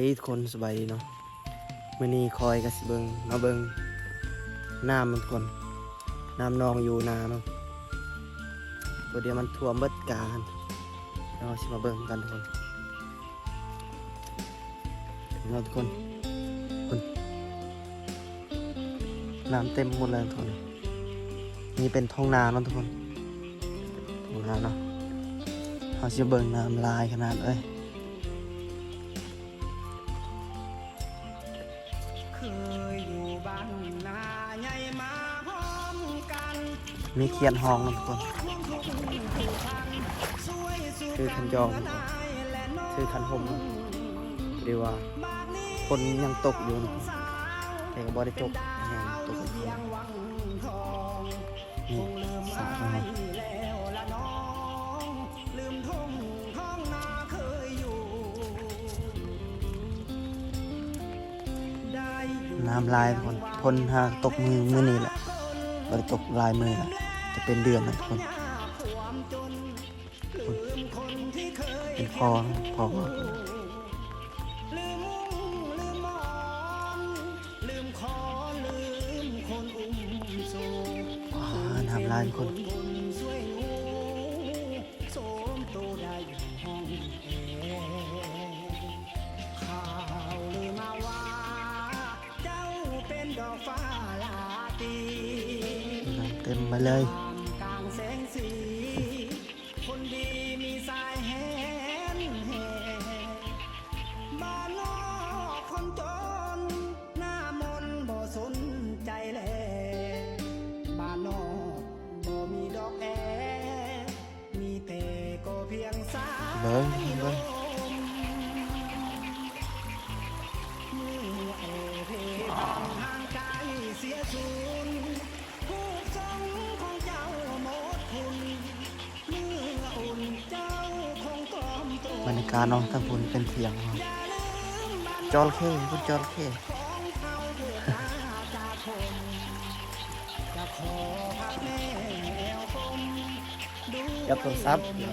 ດີທຸກຄົນ ສະບາຍດີເນາະ. ມື້ນີ້ຂ້ອຍກໍຊິເບິ່ງ ມາເບິ່ງນ້ຳທຸກຄົນ ນ້ຳໜອງຢູ່ນາເນາະ. ບໍ່ດຽວມັນຖ້ວມເບິດການ ເຮົາຊິມາເບິ່ງກັນທຸກຄົນເນາະ ທຸກຄົນ. ນ້ຳເຕັມໝົດເລີຍທຸກຄົນ. ນີ້ເປັນທົ່ງນາເນາະທຸກຄົນ ທົ່ງນາເນາະ. ເຮົາຊິເບິ່ງນ້ຳຫຼາຍຂະໜາດເອີຍ. ມີຂຽດຫ້ອງນຳທຸກຄົນ ຄືຄັນຈອງ ຄືຄັນຮົ່ມ ຫຼືວ່າຝົນຍັງຕົກຢູ່ ແຕ່ກໍບໍ່ໄດ້ຕົກແຮງ ຕົກເບົາໆ. ນີ້ສະຂອງເຮົາ ນ້ຳຫຼາຍທຸກຄົນ. ຝົນຫາຕົກມື້ ມື້ນີ້ແຫຼະ ບໍ່ໄດ້ຕົກຫຼາຍມື້ແລ້ວ ຈະເປັນເດືອນແລ້ວທຸກຄົນ. ເປັນພໍ ພໍ ອ່າ ນ້ຳຫຼາຍຄົນ. ນ້ຳເຕັມໄປເລີຍ. ເບິ່ງ ເບິ່ງ ບັນຍາກາດເນາະ ທາງພຸ້ນເປັນຖຽງເນາະ. ຈໍລະເຂ້ ພຸ້ນ ຈໍລະເຂ້. ຈັບໂທລະສັບ. ນີ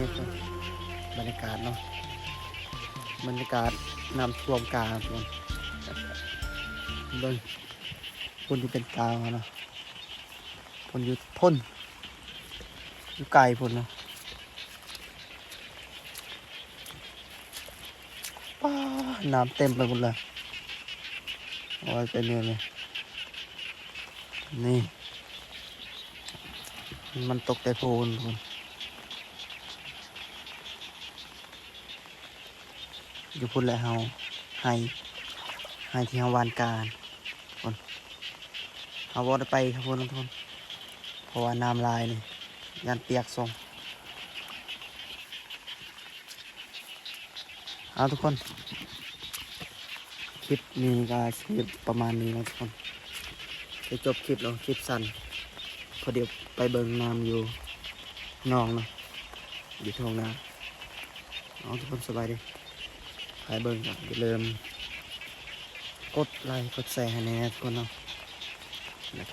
້ຄືບັນຍາກາດເນາະ ບັນຍາກາດນ້ຳຖ້ວມກາງ ເບິ່ງ ພຸ້ນຢູ່ເປັນກາງເນາະ ພຸ້ນຢູ່ພຸ້ນ ຢູ່ໄກພຸ້ນເນາະ. ປ້າ ນ້ຳເຕັມໄປໝົດເລີຍ. ໂອ້ຍ ເປັນແນວນີ້ ນີ້ ມັນຕົກແຕ່ພຸ້ນ ພຸ້ນ ຢູ່ພຸ້ນແຫຼະ. ເຮົາ ໄຮ່ ໄຮ່ທີ່ເຮົາຫວ່ານກາ ພຸ້ນ ເຮົາບໍ່ໄດ້ໄປທາງພຸ້ນທຸກຄົນ ເພາະວ່ານ້ຳຫຼາຍນີ້ ຢ້ານປຽກສົ່ງ. ເອົາທຸກຄົນ ຄລິບນີ້ກໍຊິປະມານນີ້ເນາະທຸກຄົນ ຈະຈົບຄລິບແລ້ວ ຄລິບສັ້ນ ເພາະດຽວໄປເບິ່ງນ້ຳຢູ່ໜອງເນາະ ຢູ່ທົ່ງນາ. ເອົາທຸກຄົນ ສະບາຍດີ. ໃຜເບິ່ງກໍຢ່າລືມກົດໄລກົດແຊໃຫ້ແດ່ທຸກຄົນເນາະ.